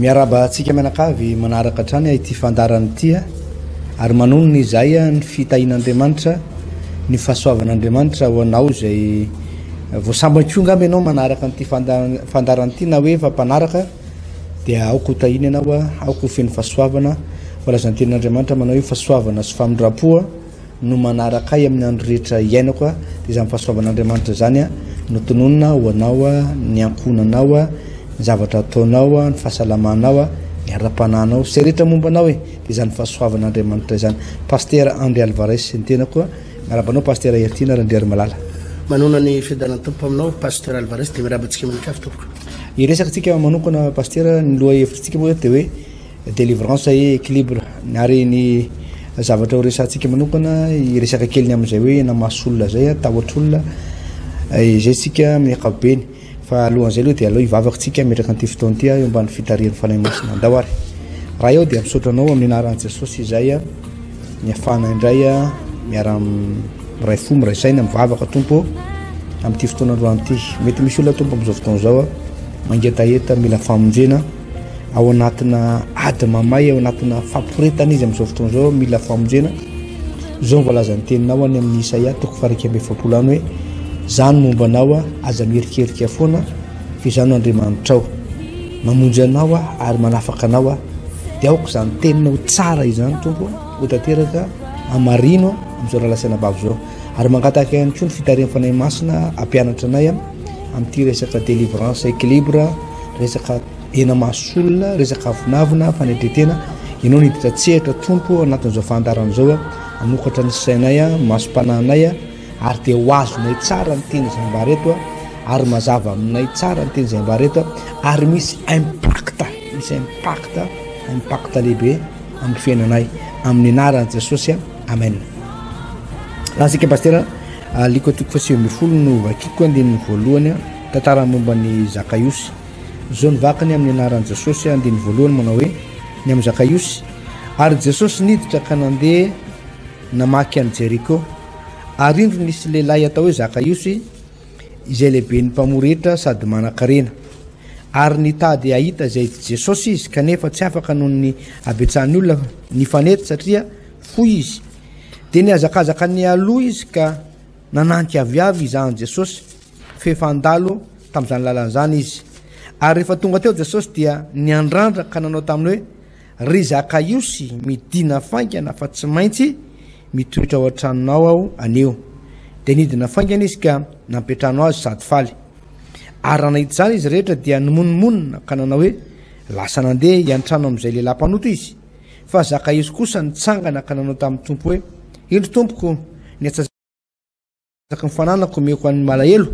Miarahaba antsika mianakavy manaraka hatrany ity fandaharana ity ary manonona izahay ny fitahian'Andriamanitra, ny fahasoavan'Andriamanitra ho anao izay vao sambany koa angamba ianao manaraka an'ity fandaharana ity na hoe efa mpanaraka dia aoka ho tahiana ianao, aoka ho feno fahasoavana. Voalazan'ny tenin'Andriamanitra manao hoe fahasoavana sy famindram-po no manaraka ahy amin'ny andro rehetra iainako, dia izany fahasoavan'Andriamanitra izany no tononina ho anao, ny ankohonanao, ny zavatra ataonao, ny fahasalamanao, ny ara-panahinao, izay rehetra momba anao e, dia izany fahasoavan'Andriamanitra izany. Pasitera André Alvarez ny tenako, miarahaba anao Pasitera Heritiana Randriarimalala. Manona ny fiadanan'ny Tompo aminao Pasteur Alvarez dia miarahaba antsika mianakavy tompoko. Hiresaka antsika manokana Pasitera, ny lohahevitritsika moa dia hoe Délivrance et équilibre. Ary ny zavatra ho resahantsika manokana, hiresaka kely ny amin'izay hoe namaso olona izay, tahotr'olona, izay tsika amin'ny ankapobeny. Fa alohan'izay aloha dia aleo hivavaka tsika hametraka an'ity fotoana ity eo ambany fitarihan'ny Fanahy Masina. Andao ary. Ray aho dia misaotra anao amin'ny anaran'i Jesosy izay ny afahana indray miara miray fo, miray saina, mivavaka Tompo amin'ity fotoana androany ity. Mety misy olona Tompo amin'izao fotoana izao mangetaheta, mila famonjena. Ao anatina ady mamay, ao anatina faporetana izy amin'izao fotoana izao, mila famonjena. Izao no voalazan'ny teninao any amin'ny Isaia toko faha-41 any hoe, Izaho no momba anao, aza miherikerika foana, fa Izaho no Andriamanitrao. Mamonjy anao Aho ary manafaka anao Aho. Dia aoka izany teninao tsara izany, Tompo, ho tanteraka, hamarino amin'izao rahalahy sy anabavy izao. Ary mangataka ihany koa ny fitarihan'ny Fanahy Masina hampianatra anay amin'ity resaka délivrance équilibre, resaka hena maso olona, resaka avonavona, fanetretena, ianao niditra an-tsehatra Tompo ao anatin'izao fandaharana izao, hanokatra ny sainay, masom-panahinay, ary dia ho azonay tsara ny teny izay ambara eto, ary mazava aminay tsara ny teny izay ambara eto, ary misy impact, misy impact, impact lehibe amin'ny fiainanay, amin'ny anaran'i Jesosy, amen. Lasa Pastera, Lioka toko faha 19 no vakiko andininy voalohany. Tantara momba an'i Zakaiosy. Izao no vakiny amin'ny anaran'i Jesosy, andininy voalohany manao hoe, Ny amin'i Zakaiosy. Ary Jesosy niditra ka nandeha namaky an'i Jeriko. Ary indro nisy lehilahy atao hoe Zakaiosy, izay lehiben'ny mpamory hetra sady manan-karena. Ary nitady hahita izay Jesosy izy, kanefa tsy afaka noho ny habetsahan'ny olona nifanety, satria fohy izy. Dia nihazakazaka nialoha izy ka nananky aviavy hizaha an'i Jesosy. F'efa handalo tamin'izany lalana izany izy. Ary rehefa tonga teo Jesosy dia niandrandra ka nanao taminy hoe, Ry Zakaiosy, midìna faingana fa tsy maintsy mitoetra ao an-tranonao aho anio. Dia nidina faingana izy ka nampiantrano azy sady faly. Ary raha nahita izany izy rehetra dia nimonomonona ka nanao hoe, Lasa nandeha hiantrano amin'izay lehilahy mpanota izy. Fa Zakaiosy kosa nitsangana ka nanao tamin'ny Tompo hoe, Indro Tompoko, ny Araka ny fananako omeko an'ny malahelo,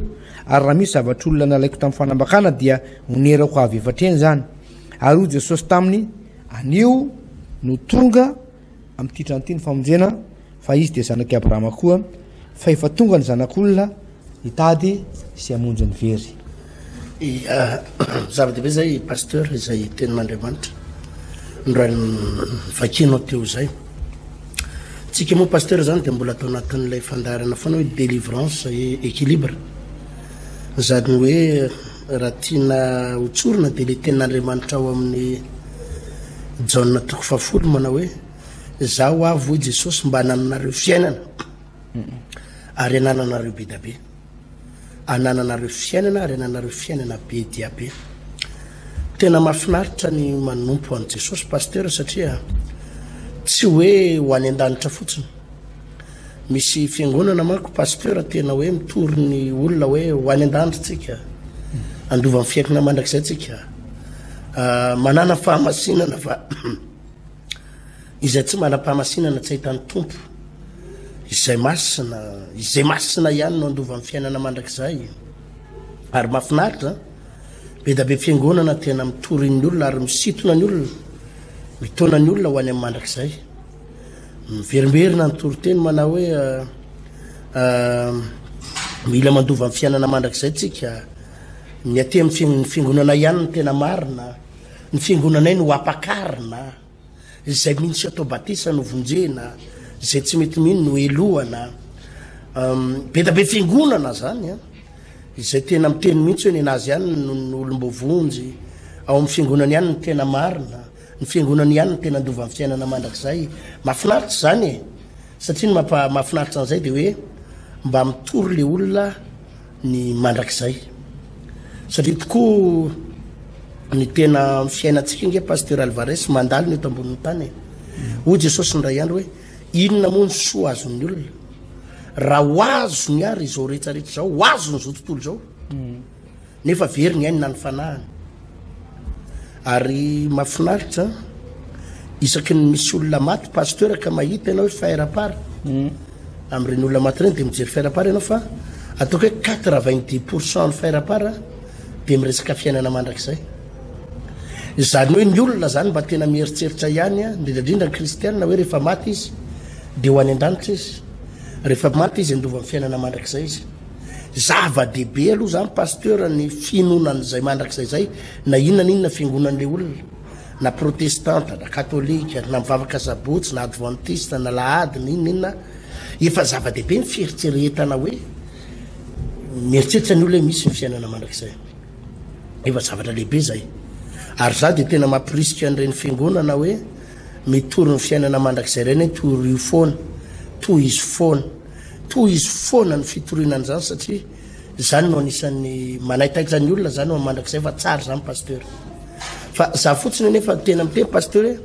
ary raha misy zavatr'olona nalaiko tamin'ny fanambakana dia onerako avy efatra eny izany. Ary hoy Jesosy taminy, Anio no tonga amin'ity trano ity ny famonjena, fa izy dia zanak'i Abrahama koa, fa efa tonga ny Zanak'olona hitady sy hamonjy ny very. Ia, zava-dehibe izay Pasteur, izay tenin'Andriamanitra novakianao teo izay. Tsika moa Pasteur zany dia mbola atao anatin'ilay fandaharana foana hoe délivrance et équilibre. Zany hoe raha tiana ho tsorina dia ilay tenin'Andriamanitra ao amin'ny Jaona toko fahafolo manao hoe zaho avy hoy Jesosy mba hanananareo fiainana ary hanananareo be da be. Anananareo fiainana ary ananareo fiainana be dia be. Tena mahafinaritra ny manompo an'i Jesosy Pasteur satria tsy hoe ho any an-danitra fotsiny. Misy fiangonana manko Pasteur tena hoe mitory ny olona hoe ho any an-danitra tsika, handova ny fiainana mandrakizay tsika, ah, manana fahamasinana fa Izay tsy manam-pahamasinana tsy hahita ny Tompo. Izay masina, izay masina ihany no handova ny fiainana mandrakizay. Ary mahafinaritra, be da be fiangonana tena mitory ny olona ary misintona ny olona, mitaona ny olona ho any amin'ny mandrakizay. Miverimberina ny toriteny manao hoe uh, uh, mila mandova ny fiainana mandrakizay tsika. Ny aty amin'ny fiangonana ihany no tena marina. Ny fiangonanay no ampakarina, izay mino sy atao batisa no vonjena, izay tsy mety mino no helohana. Be da be fiangonana zany an, izay tena miteny mihitsy hoe nenazy ihany no olom-boavonjy. Ao amin'ny fiangonana ihany no tena marina, ny fiangonana ihany no tena handova ny fiainana mandrakizay. Mahafinaritra izany e! Satria ny mampa mahafinaritra an'izay dia hoe mba mitory le olona ny mandrakizay. Satria tokoa ny tena fiainantsika ange Pasteur Alvarez mandalo ny eto ambonin'ny tany e. Hoy Jesosy indray andro hoe inona moa ny soa azon'ny olona raha ho azony ary izao rehetrarehetra izao, ho azony izao tontolo izao. Nefa very ny ainy na ny fanahiny. Ary mahafinaritra isaky ny misy olona maty pasteur ka mahita ianao hoe faire part amin'ireny olona maty ireny dia mijery faire part ianao fa ataoko hoe 90% ny faire part dia miresaka fiainana mandrakizay. Izany hoe ny olona zany mba tena mieritreritra ihany, indrindra indrindra ny kristianina hoe rehefa maty izy dia ho any an-danitra izy, rehefa maty izy handova ny fiainana mandrakizay izy. Zava-dehibe aloha zany Pasteur ny finoana an'izay mandrakizay zay na inona na inona fiangonan'le olona, na protestanta na katolika na mivavaka sabotsy na adventiste na lahady na inona inona, efa zava-dehibe ny fieritreretana hoe mieritreritra ny olona hoe misy ny fiainana mandrakizay, efa zavatra lehibe zay, ary za de tena mampirisika an'ireny fiangonana hoe mitory ny fiainana mandrakizay ireny hoe torio foana, tohizo foana. Tohizo foana ny fitoriana an'izany satria izany no anisan'ny manaitaitra ny olona zany ho mandrakizay fa tsara izany pasteur. Fa za fotsiny anefa tena miteny pasteur hoe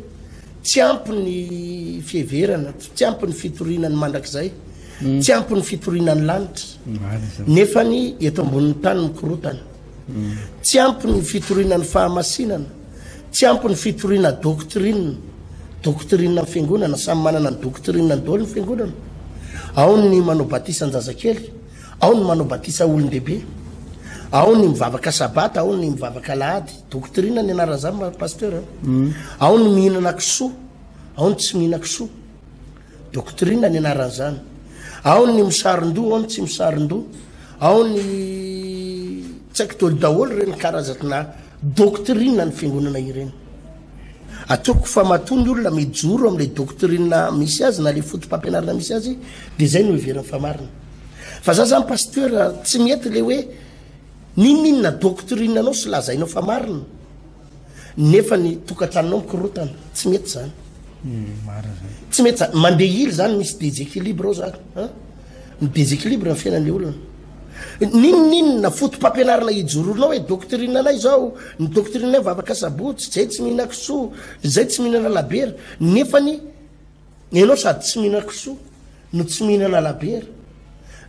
tsy ampy ny fiheverana, tsy ampy ny fitoriana ny mandrakizay, mm. tsy ampy ny fitoriana ny lanitra. Nefa ny eto ambonin'ny tany mikorotana. Mm. Tsy ampy ny fitoriana ny fahamasinana. Tsy ampy ny fitoriana doctrine, doctrine ny fiangonana, samy manana ny doctrine-ny daholo ny fiangonana. Ao ny manao batisa an-jazakely, ao ny manao batisa olon-dehibe, ao ny mivavaka sabata, ao ny mivavaka alahady, doctrine ny anaran'izany pasteur a. Mm. Ao ny mihinana kisoa, ao ny tsy mihina kisoa. Doctrine ny anaran'izany. Ao ny misaron-doha, ao ny tsy misaron-doha. Ao ny tsy haiko daholo daholo ireny karazana doctrine ny fiangonana ireny. Ataoko fa matoa ny olona mijoro amin'ilay doctrine misy azy na ilay foto-pampianarana misy azy dia izay no heveriny fa marina. Fa za zany pasteur tsy mety ilay hoe n'inon'inona doctrine anao sy lazainao fa marina. Nefa ny tokantranonao mikorotana. Tsy mety zany. Marina zany. Tsy mety zany. Mandeha ila zany misy déséquilibre ao zany. Hein? Mi déséquilibre ny fiainan'le olona. N'inon'inona foto-pampianarana ijoroanao hoe doctrine anay zao, ny doctrine anay vavaka sabotsy, zay tsy mihinana kisoa, zay tsy mihinana labera, nefany Ianao sady tsy mihinana kisoa no tsy mihinana labiera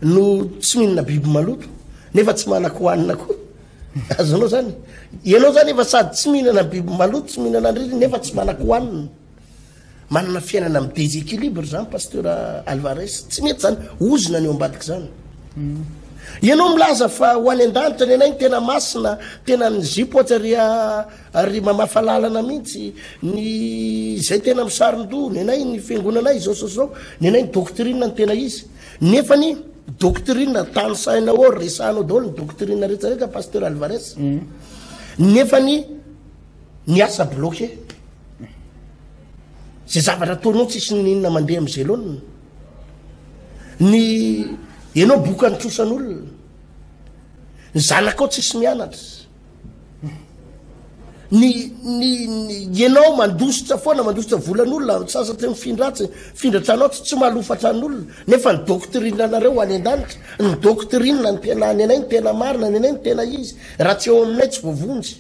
no tsy mihinana biby maloto nefa tsy manan-kohanina koa. Azonao zany? Ianao zany efa sady tsy mihinana biby maloto, tsy mihinana andrindrina nefa tsy manan-kohanina. Manana fiainana mi déséquilibre zany Pasteur Alvarez. Tsy mety zany. Ozona ny eo ambadika zany. Ianao milaza fa ho any an-danitra ny anay ny tena masina, tena ny zipo atsy ary Ary mamafa lalana mihitsy ny izay tena misaron-doha, nenay ny fiangonanay izao sy izao, nenay ny doctrine ny tena izy. Nefa ny doctrine tanisainao ao, resahanao daholo ny doctrine rehetra rehetra Pasteur Alvarez. Mm. Nefa ny ny asa bloqué. Zay zavatra ataonao tsisy n'inona mandeha amin'ny zelona. Ny ianao bokan'ny trosan'olona. Ny zanakao tsisy mianatra. Ny, ny, ny, ianao mandositra foana, mandositra volan'olona, sasatra mifindra atsy, mifindra trano atsy, tsy mahalofa tran'olona. Nefa ny doctrine anareo any an-danitra, ny doctrine ny tena, ny anay ny tena marina, ny anay ny tena izy. Raha tsy eo aminay tsy voavonjy.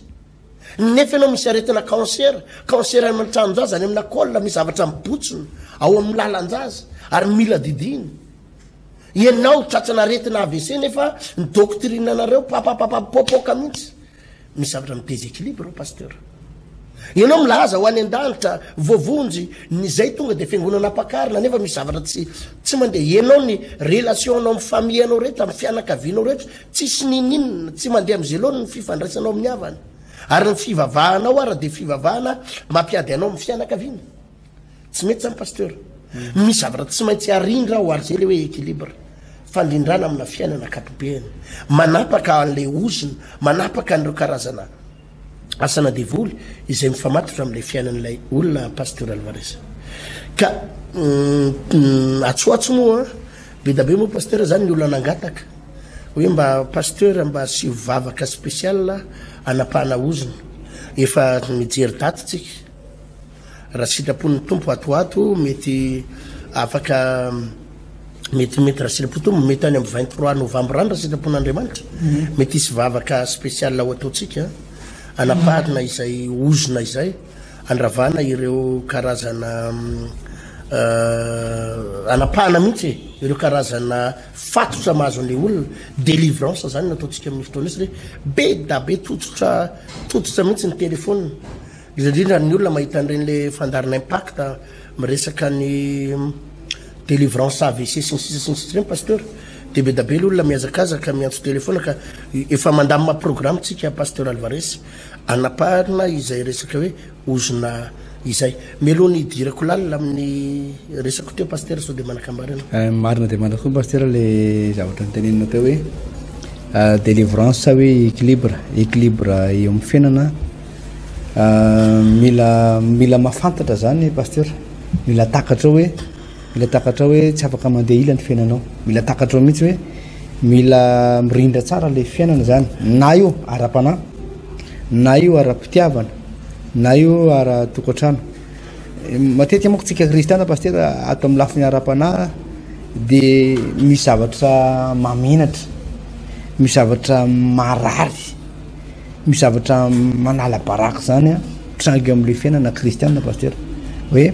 Nefa ianao misy aretina cancer, cancer any amin'ny tranon-jaza, any amina col, misy zavatra mibotsina ao amin'ny lalan-jaza, ary mila didiana. Ianao tratran'aretina AVC nefa ny doctrine anareo papapapa mipoapoaka mihitsy. Misy zavatra mi déséquilibre ao pasteur. Ianao milaza ho any an-danitra voavonjy ny zay tonga de fiangonana ampakarina nefa misy zavatra tsy tsy mandeha. Ianao ny relation anao amin'ny famille anao rehetra, amin'ny fianakavianao rehetra tsisy ninoninona, tsy mandeha amin'ny zelony ny fifandraisanao amin'ny havana. Ary ny fivavahanao ara de fivavahana mampiady anao amin'ny fianakaviana. Tsy mety zany pasteur. Misy zavatra tsy maintsy arindra ao ary zay le hoe équilibre. Fandrindrana amina fiainana ankapobeny. Manapaka an'le ozona, manapaka an'ireo karazana asana devoly izay mifamatotra amin'ilay fiainan'ilay olona pasteur Alvarez. Ka atsoatso moa be da be moa pasteur zany ny olona nangataka hoe mba pasteur mba asio vavaka spécial anapahana ozona. Efa mijery daty tsika. Raha sitrapon'ny Tompo ato ho ato mety afaka mety mety raha sitrapon'ny Tompo mety any amin'ny 23 novembre any raha sitrapon'Andriamanitra. Mety hisy vavaka spécial ho ataontsika anapahana izay ozona izay, andravana ireo karazana anapahana mihitsy e, ireo karazana fatotra mahazo an'ilay olona. Délivrance zany no ataontsika amin'ny fotoana io satria be da be tototra tototra mihitsy ny téléphone. Indrindra indrindra ny olona mahita an'ireny le fandaharana impact miresaka ny délivrance AVC sy ny sisa sy ny sisa ireny pasteur de be da be le olona mihazakazaka miantso téléphone ka efa mandamina programme tsika pasteur Alvarez anapahana izay resaka hoe ozona izay. Mialoha ny hidirako lalina amin'ny resako teo pasteur sao de manakambara ianao. Eh, marina dia marina tokoa pasteur le zavatra notenenina teo hoe eh, délivrance hoe équilibre, équilibre eo amin'ny fiainana Mila mila mahafantatra zany pasteur, mila takatrao hoe mila takatrao hoe tsy afaka mandeha ila ny fiainanao, mila takatrao mihitsy hoe mila mirindra tsara le fiainana zany, na io ara-panahy, na io ara-pitiavana, na io ara-tokantrano. Matetika manko tsika kristiana pasteur ato amin'ny lafiny ara-panahy de misy zavatra mahamenatra, misy zavatra marary. Misy zavatra manala baraka zany an, mitranga eo amin'ilay fiainana kristiana pasteur, hoe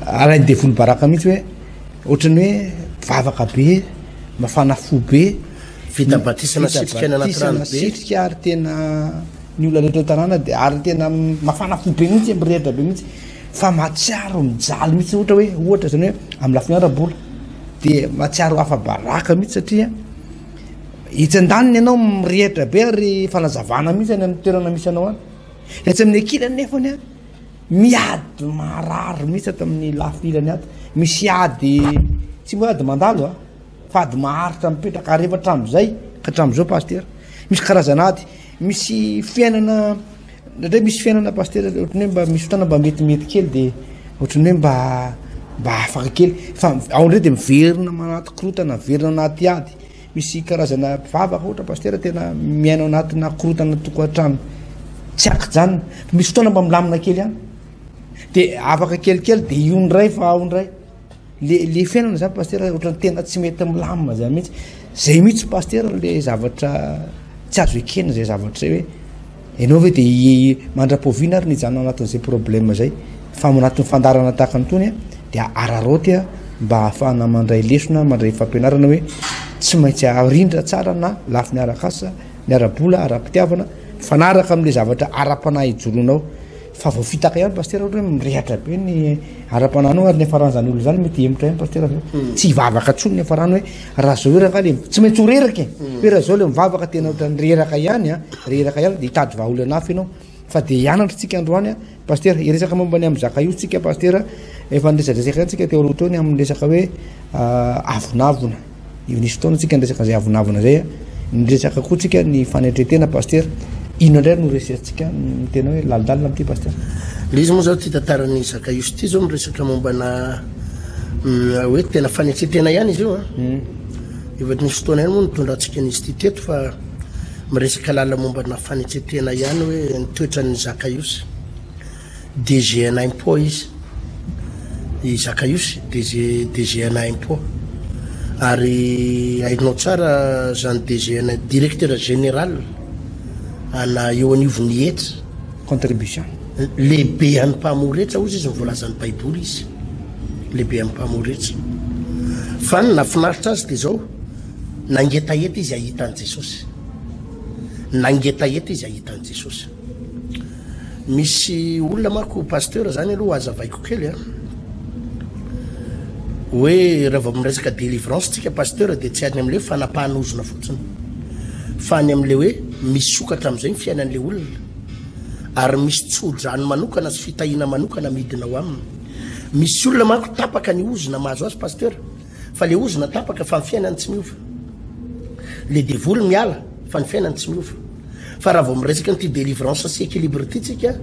alain'ny devoly baraka mihitsy hoe ohatran'ny hoe mpivavaka be, mafana fo be, Vita batisa nasitrika any anaty rano be. Nasitrika ary tena ny olona rehetra eo an-tanàna dia ary tena mafana fo be mihitsy, mirehitra be mihitsy, fa mahatsiaro mijaly mihitsy ohatra hoe ohatra zany hoe amin'ny lafiny ara-bola dia mahatsiaro afa-baraka mihitsy satria Etsy andaniny ianao mirehitra be ary fanazavana mihitsy any amin'ny toerana misy anao any. Etsy amin'ny ankilany nefany an, miady marary mihitsy ato amin'ny lafy ilany ato. Misy ady, tsy hoe ady mandalo an, fa ady maharitra mipetraka ary efa hatramin'izay ka hatramin'izao pasitera. Misy karazana ady, misy fiainana, indraindray misy fiainana pasitera ohatran'ny hoe mba misy fotoana mba metimety kely dia ohatran'ny hoe mba mba afaka kely fa ao indray dia miverina manaty korotana, miverina anaty ady. Misy karazana mpivavaka ohatra pasitera tena miaina ao anatina korontana tokantrano tsy ankijanona. Misy fotoana mba milamina kely ihany. De afaka kelikely de io indray fa ao indray. Le le fiainana zany pasitera ohatran'ny tena tsy mety milamina zany mihitsy. Zay mihitsy pasitera le zavatra tsy azo ekena zay zavatra zay hoe Ianao ve dia mandra-poviana ary ny hijanona anatin'izay problème izay? Fa ao anatin'ny fandaharana tahaka an'itony dia araraoty mba hahafahana mandray lesona, mandray fampianarana hoe tsy maintsy arindra tsara na lafiny arak'asa, ny ara-bola, ara-pitiavana, mifanaraka amin'ilay zavatra ara-panahy ijoroanao. Fa voafitaka ihany pasitera ohatra hoe mirehatra be ny ara-panahinao ary ny hafaran'izany olona izany mety hihemotra ihany pasitera avy eo. Hmm. Tsy hivavaka intsony ny hafarany hoe raha zao reraka le tsy maintsy ho reraka e. Hmm. Hoe raha zao le mivavaka tena ohatran'ny reraka ihany a, reraka ihany dia hitady vahaolana hafa ianao. Fa dia hianatra tsika androany a, pasitera, hiresaka momba ny amin'ny Zakaio tsika pasitera, efa niresadresaka ihany tsika teo aloha teo ny amin'ny resaka hoe ah, avonavona. Io nisy fotoana tsika niresaka izay avonavona izay a. Niresaka koa tsika ny fanetren-tena pasitera. Inona indray no resahantsika ny tena hoe lalindalina amin'ity pasitera? Le izy moa zao ty tantaran'i Zakaiosy ty zao miresaka mombana hoe tena fanetren-tena ihany izy io a. Efa nisy fotoana ihany moa nitondrantsika an'izy ity teto fa miresaka lalina mombana fanetren-tena ihany hoe ny toetran'i Zakaiosy. DG ana impôt izy, i Zakaiosy DG DG ana impôt ary hainao tsara zany DG ana directeur général ana eo anivon'ny hetra, contribution, lehibe an'ny mpamory hetra hozy izy ny voalazan'ny baiboly izy, lehibe an'ny mpamory hetra, fa ny nahafinaritra azy dia zao nangetaheta izy hahita an'i Jesosy, nangetaheta izy hahita an'i Jesosy. Misy olona manko pasteur zany aloha hazavaiko kely a. Hoe raha vao miresaka délivrance tsika pasteur dia tsy any amle fanapahana ozona fotsiny fa any amle hoe misokatra amizay ny fiainan'le olona ary misy tso-drano manokana sy fitahiana manokana midina ao aminy. Misy olona manko tapaka ny ozona mahazo azy pasteur fa le ozona tapaka fa ny fiainany tsy miova. Le devoly miala fa ny fiainany tsy miova. Fa raha vao miresaka an'ity délivrance sy équilibre ity tsika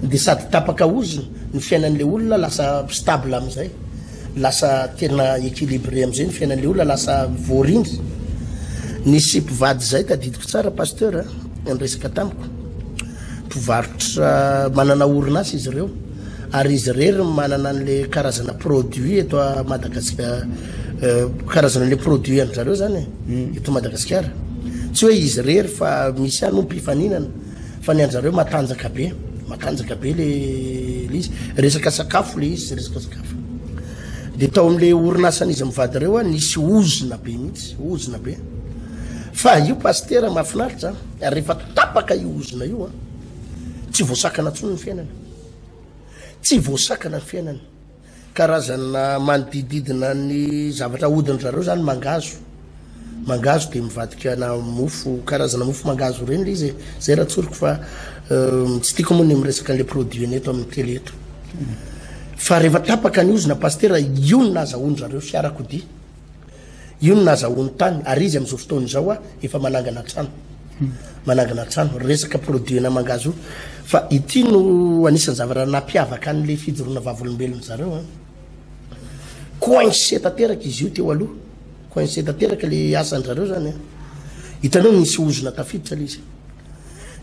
dia sady tapaka ozona ny fiainan'le olona lasa stable amin'izay, lasa tena équilibré amin'izay ny fiainan'le olona, lasa voarindra. Nisy mpivady izay tadidiko tsara pasteur a, niresaka tamiko. Mpivarotra manana orinasa izy ireo ary izy irery no manana an'le karazana produit eto a Madagasikara, karazana le produit an-dry zareo zany e, hmm. eto Madagasikara. Tsy hoe izy irery fa misy ihany moa mpifaninana fa ny an-dry zareo matanjaka be, matanjaka be le le izy. Resaka sakafo le izy, resaka sakafo. De tao amin'le orinasan'izy mivady ireo a nisy ozona be mihitsy, ozona be. Fa io pasitera mahafinaritra a, rehefa tapaka io ozona io a, tsy voasakana intsony ny fiainana. Tsy voasakana ny fiainana. Karazana manodididina ny zavatra ahodin-dry zareo zany mangahazo. Mangahazo dia mivadika na mofo, karazana mofo mangahazo ireny ilay izy e. Zay raha tsoriko fa tsy tiako moa ny miresaka an'ilay produit-ny eto amin'ny télé eto. Fa rehefa tapaka ny ozona pasitera, io no nahazahoan-dry zareo fiarakodia. Io no nazahoany tany ary izy amin'izao fotoana izao efa manangana trano. Manangana trano. Resaka produit na mangahazo io. Fa ity no anisan'ny zavatra nampiavaka an'ilay fijoroana vavolombelona zareo an. Coincé tanteraka izy io teo aloha. Coincé tanteraka le asan-dry zareo zany an. Hitanao nisy ozona tafiditra le izy.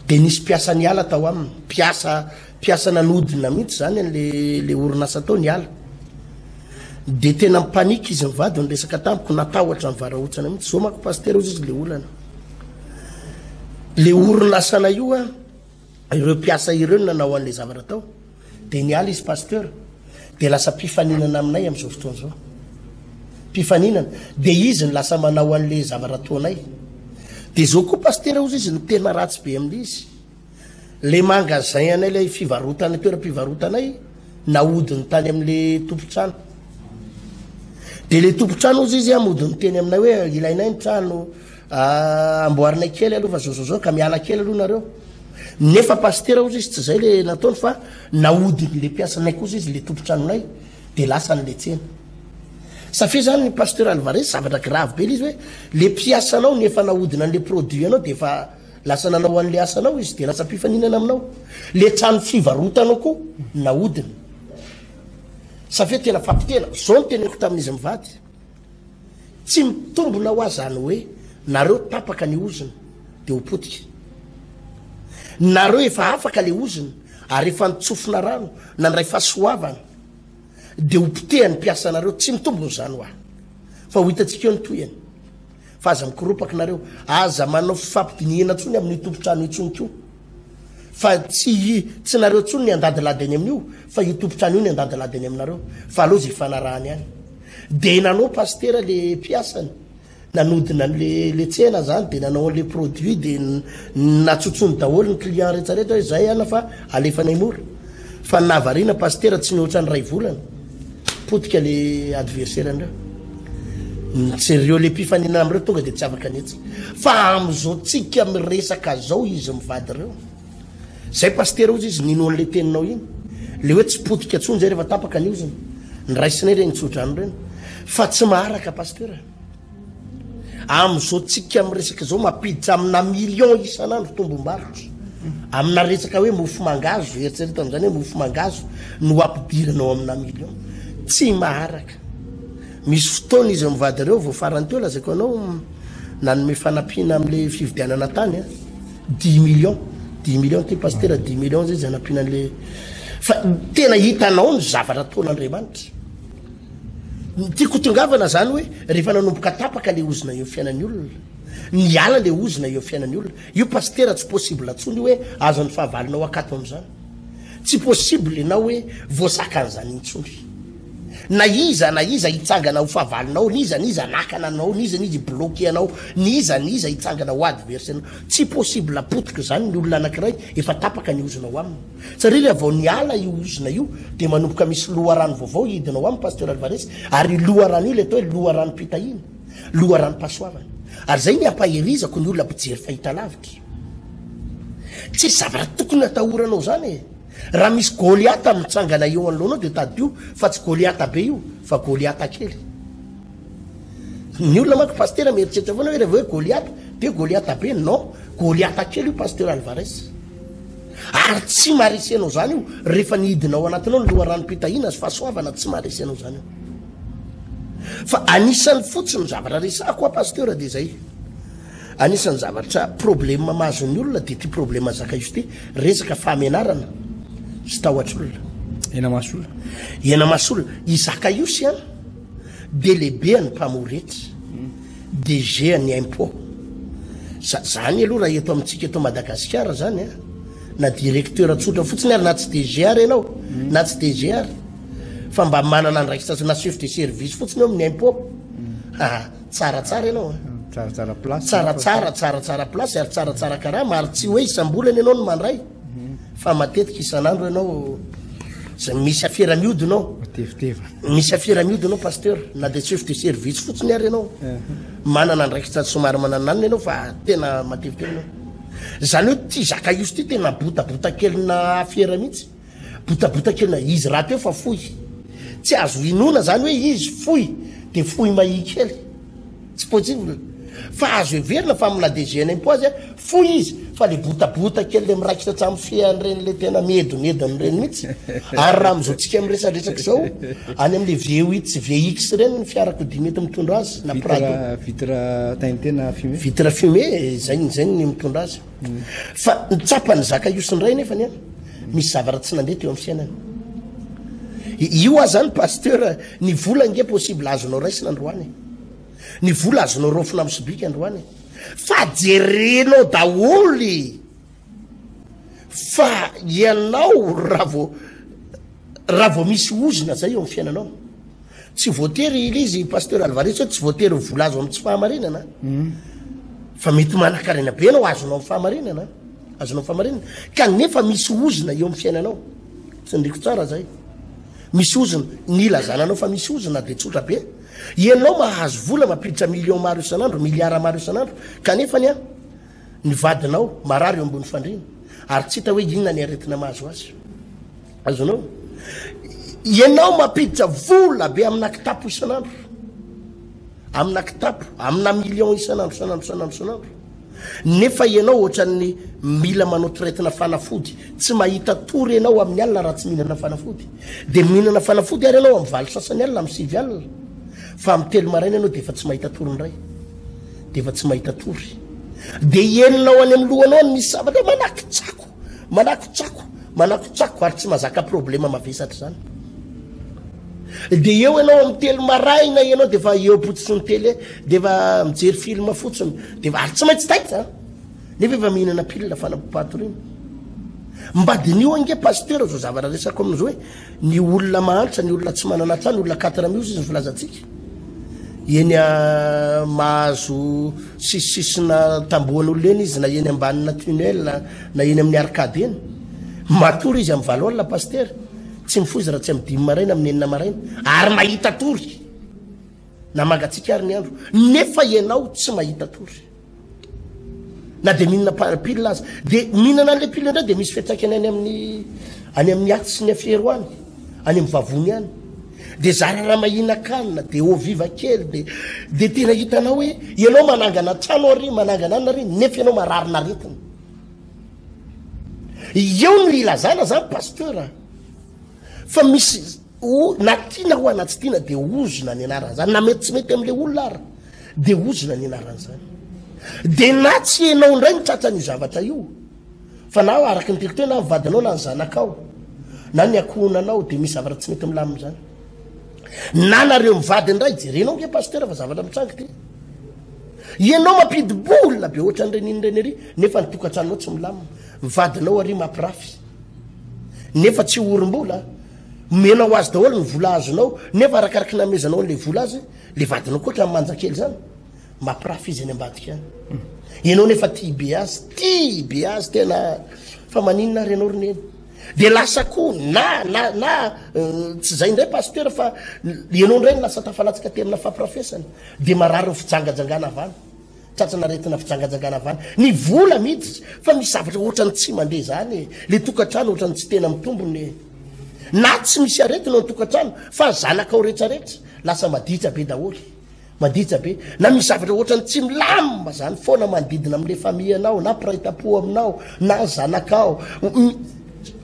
Dia nisy mpiasa niala tao aminy. Mpiasa Mpiasa nanodina mihitsy zany an'le le orinasa tao niala. De tena mi-panique izy mivady niresaka tamiko, natahotra nivarahotsana mihitsy. Zao manko pasitera ozy izy le olana. Le orinasanay io a, ireo mpiasa ireo no nanao an'le zavatra tao. De niala izy pasteur, de lasa mpifaninana aminay am'izao fotoana izao. Mpifaninana. De izy no lasa manao an'le zavatra ataonay. De zao koa pasitera ozy izy no tena ratsy be amin'le izy. Le magasin anay lay fivarotana toeram-pivarotanay nahodiny tany amle tompon-trano. De le tompon-trano ozy izy mody niteny aminay hoe ilainay ny trano ah, amboarinay kely aloha fa zao zao zao ka miala kely aloha nareo. Nefa pasitera ozy izy tsy zay le nataony fa nahodiny le mpiasanay kosa izy le tompon-tranonay de lasany le tsena. Ça fait zany pasteur Alvarez zavatra grave be le izy hoe le mpiasanao ny efa nahodina an'le produit anao de efa Lasa nanao an'le asanao izy de lasa mpifaninana aminao. Le trano fivarotanao koa nahodiny. Ça fait tena fampitena. Zao no teneniko tamin'izy mivady. Tsy mitombina hoa zany hoe nareo tapaka ny ozona de ho potika. Nareo efa afaka le ozona ary efa nitsofina rano, nandray fahasoavana de ho potehan'ny mpiasanareo. Tsy mitombina zany hoa. Fa ho hitantsika eo ny tohiny. Fa aza mikoropaka nareo, aza manao fifampidinihina intsony amin'io tompon-trano io intsony koa. Fa tsy i, tsy nareo intsony ny handadilady any amin'io, fa io tompon-trano io ny handadilady any aminareo. Fa aleo izay ifanarahany any. Dia nanao pasitera le mpiasany, nanodina an'le le tsena zany, dia nanao an'le produit, dia natsotsony daholo ny client rehetra rehetra hoe zay ana fa alefanay mora. Fa ny nahavariana pasitera tsy nihoatra ny iray volana. Potika le adversaire ndreo. Tsy reo le mpifaninana amreo tonga de tsy afaka nihetsika. Fa amzao tsika miresaka zao izy mivady reo. Zay pasitera ozy izy nino anle teninao iny. Le hoe tsy potika tsony zay refa tapaka ny ozona. Niraisinay reny tsodrano reny. Fa tsy maharaka pasitera. Amin'izao tsika miresaka izao mampiditra amina million isan'andro tombom-barotra. Amina resaka hoe mofo mangahazo, eritrereto amin'izany hoe mofo mangahazo no ampidirana ao amina million. Tsy maharaka. Misy fotoana izy mivady ireo vao farany teo lazaiko anao nanome fanampiana amin'le fividianana tany a dix millions, dix millions ty pasitera dix millions zay izy hanampiana an'le fa tena hitanao ny zavatra ataon'Andriamanitra. Ny tiako hotongavana zany hoe rehefa nanomboka tapaka le ozona eo fiainan'ny olona, niala le ozona eo fiainan'ny olona, io pasitera tsy possible tsony hoe azon'ny fahavalonao akato amzany. Tsy possible enao hoe voasakan'zany intsony. Na iza na iza hitsangana ho fahavalonao, n'iza n'iza hanakana anao, n'iza n'iza hi-bloquer anao, n'iza n'iza hitsangana ho adversaire-nao, tsy possible potika zany ny olona anakiray efa tapaka ny ozona ao aminy. Satria raha vao niala io ozona io dia manomboka misy loharano vaovao hidina ao aminy Pasteur Alvarez ary io loharano io ilay atao hoe loharanom-pitahiana, loharanom-pahasoavana. Ary izay ny ampaherizako ny olona mpijery fahitalavitra. Tsisy zavatra tokony hatahoranao izany e. Raha misy Goliata mitsangana eo anoloanao dia tadidio fa tsy Goliata be io fa Goliata kely. Ny olona manko pasitera mieritreritra foana hoe rehefa hoe Goliata dia Goliata be, non, Goliata kely io Pasteur Alvarez. Ary tsy maharesy anao zany io rehefa nihidina ao anatinao ny loharanom-pitahiana sy fahasoavana tsy maharesy anao zany io. Fa anisan'ny fotsiny ny zavatra resahako a pasteur dia zay. Anisan'ny zavatra problème mahazo ny olona dia ity problème Zakaiosy ity, resaka fahamenarana sy tahotr'olona. Hena-maso olona. Hena-maso olona. I Zakaiosy an, dia lehibe an'ny mpamory hetra, DG an'ny impôt. Za, zany aloha raha eto amintsika eto Madagasikara zany an, na directeur tsotra fotsiny ary na tsy DG ary ianao, na tsy DG ary, fa mba manana andraikitra na chef de service fotsiny eo amin'ny impôt. Aa. Tsaratsara ianao a. Tsaratsara place. Tsaratsara, tsaratsara place ary tsaratsara karama ary tsy hoe isam-bolana ianao no mandray fa matetika isan'andro ianao zay misy afera miodina ao. Mateviteva. Misy afera miodina ao pasteur na dia chef de service fotsiny ary ianao. Manana andraikitra somary manananina ianao fa tena mateviteva ianao. Zany hoe ty Zakaiosy ty tena botabota kelina afera mihitsy. Botabota kely na izy rahateo fa fohy. Tsy azo inoana zany hoe izy fohy de fohy mahia kely. Tsy possible. Fa azo heverina fa amin'ny DG NMPO azy fohy izy fa le botabota kely le miraikitra hatramin'ny fehany reny le tena miedonedona reny mihitsy. Ary raha amin'izao tsika miresadresaka izao, any amin'le V8 sy VX reny ny fiarakodia mety mitondra azy na Prado. Vitre teintée na fumée. Vitre fumée, zay zay ny mitondra azy. Fa ny tsapan'i Zakaiosy indray nefany an, misy zavatra tsy nandeha teo amin'ny fiainany. Io aza zany pasteur, ny vola ange possible azonao raisina androany e. Ny vola azonao raofina amin'ny sobika androany e. Fa jerenao daholo e. Fa ianao raha vao raha vao misy ozona zay eo amin'ny fiainanao. Tsy voatery ilay izy Pasteur Alvarez hoe tsy voatery ny vola azo amin'ny tsy fahamarinana fa mety manankarena be ianao azonao amin'ny fahamarinana, azonao amin'ny fahamarinana kanefa misy ozona eo amin'ny fiainanao. Tsindriko tsara zay. Misy ozona, ny ilazana anao fa misy ozona dia tsotra be. Ianao mahazo vola mampiditra million maro isan'andro, milliard maro isan'andro kanefa ny ny vadinao marary eo ambony fandriana ary tsy hita hoe inona ny aretina mahazo azy. Azonao? Ianao mampiditra vola be amina kitapo isan'andro. Amina kitapo, amina million isan'andro, isan'andro, isan'andro, isan'andro. Nefa ianao ohatran'ny mila manao traitement fanafody. Tsy mahita tory ianao amin'ny alina raha tsy mihinana fanafody. Dia mihinana fanafody ary ianao amin'ny valo sasany alina, amin'ny sivy alina. Fa amin'ny telo maraina ianao dia efa tsy mahita tory indray. Dia efa tsy mahita tory. Dia henonao any amin'ny lohanao any misy zavatra manakotsako. Manakotsako, manakotsako ary tsy mazaka problema mavesatra izany. Dia eo ianao amin'ny telo maraina ianao dia efa eo am-pototry ny tele, dia efa mijery film fotsiny, dia efa ary tsy maintsy taitra an! Nefa efa mihinana pilule fanapom-pahatoriana. Mba diniho ange pasteur izao zavatra resako amin'izao hoe ny olona mahantra, ny olona tsy manana trano, olona quatre mille izy ny filazantsika. Eny mahazo sisisisina tambohan'olona eny izy na eny ambanina tunnel na eny amin'ny arcade eny. Matory izy amin'ny valo alina pasitera, tsy mifoha izy raha tsy amin'ny dimy maraina, amin'ny enina maraina. Ary mahita tory. Na mangatsiaka ary ny andro. Nefa ianao tsy mahita tory. Na dia mihinana pile aza. Dia mihinana an'ilay pile indray dia misy fiantraikany any amin'ny any amin'ny aty sy ny afero any, any amin'ny vavony any. Dia zara raha mahinan-kanina, dia eau vive kely, dia dia tena hitanao hoe ianao manangana trano ary, manangana anona ary, nefa ianao mararin'aretina. Eo no ilazana zany pasteur a. Fa misy o na tiana hoa na tsy tiana dia ozona ny anaran'izany, na mety tsy mety amin'ilay olona ara dia ozona ny anaran'izany. Dia na tsy ianao indray no tratran'io zavatra io, fa na araka ny tiako teo na ny vadinao na ny zanakao na ny ankohonanao dia misy zavatra tsy mety milamina izany. Na nareo mivady indray, jerenao nge pasteur fa zavatra mitranga ity. Ianao mampidi-bolona be ohatran'ireny inona ireny ery, nefa ny tokantranonao tsy milamina. Ny vadinao ary mampirafy. Nefa tsy orim-bola. Omenao azy daholo ny vola azonao, nefa arakaraky ny amezanao an'ilay vola azy, le vadinao koa ohatran'ny manja kely zany. Mampirafy izy any ambadika any. Ianao nefa tia be azy, tia be azy tena fa maninona ary ianao ry neny? Dia lasa koa na na na tsy zay indray pasteur fa ianao indray no lasa tafalatsaka aty amina fampirafesana. Dia marary ny fijangajangana avy any. Tratran'aretina fijangajangana avy any. Ny vola miditra fa misy zavatra ohatran'ny tsy mandeha zany e. Le tokantrano ohatran'ny tsy tena mitombina e. Na tsy misy aretina ao an-tokantrano fa zanakao retraretra lasa maditra be daholo. Maditra be. Na misy zavatra ohatran'ny tsy milamina zany foana manodidina amin'le famille anao na mpiray tampo aminao na zanakao.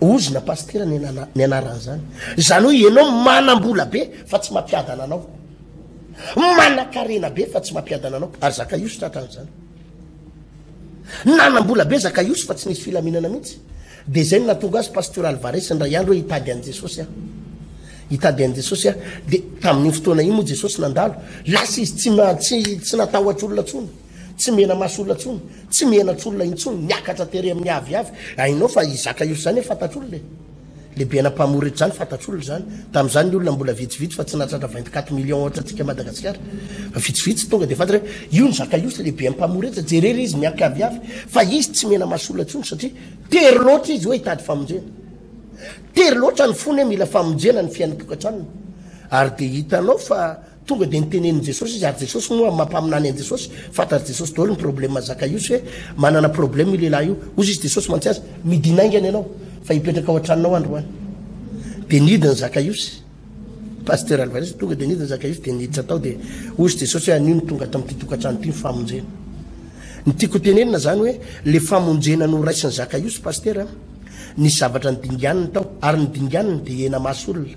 Ozona pasitera ny ny anaran'izany. Izany hoe ianao manam-bola be fa tsy mampiadana anao. Manankarena be fa tsy mampiadana anao. Ary Zakaiosy tratran'izany. Nanam-bola be Zakaiosy fa tsy nisy filaminana mihitsy. Dia izay no nahatonga azy Pasteur Alvarez indray andro hoe hitady an'i Jesosy aho. Hitady an'i Jesosy aho. Dia tamin'iny fotoana iny moa Jesosy nandalo. Lasa izy tsy tsy tsy natahotra olona intsony. Tsy mena-maso olona intsony. Tsy menatr'olona intsony. Niakatra tery amin'ny aviavy. Hainao fa i Zakaiosy izany e fantatr'olona e. Lehibe-na mpamory eto izany fantatr'olona izany. Tamin'izany ny olona mbola vitsivitsy fa tsy nahatratra 24 millions ohatra antsika Madagasikara. Fa vitsivitsy tonga dia fantatra hoe io ny Zakaiosy lehibe mpamory eto. Jereo izy miankaviavy. Fa izy tsy mena-maso olona intsony satria Tery loatra izy hoe hitady famonjena. Tery loatra ny fony hoe mila famonjena ny fiainan-tokantranony. Ary dia hitanao fa tonga dia nitenenin'i Jesosy izy, ary Jesosy moa amin'ny maha mpaminany an'i Jesosy, fantatr'i Jesosy daholo ny problème Zakaiosy hoe manana problème io lehilahy io. Hozy izy Jesosy mantsy azy, midina haingana ianao fa hipetraka ao an-tranonao androany. Dia nidina Zakaiosy. Pasteur Alvarez tonga dia nidina Zakaiosy dia niditra tao dia hozy Jesosy hoe anio no tonga tamin'ity tokantrano ity ny famonjena. Ny tiako tenenina zany hoe le famonjena noraisin'i Zakaiosy Pasteur a, nisy zavatra nidinganiny tao ary ny dinganiny dia hena maso olona,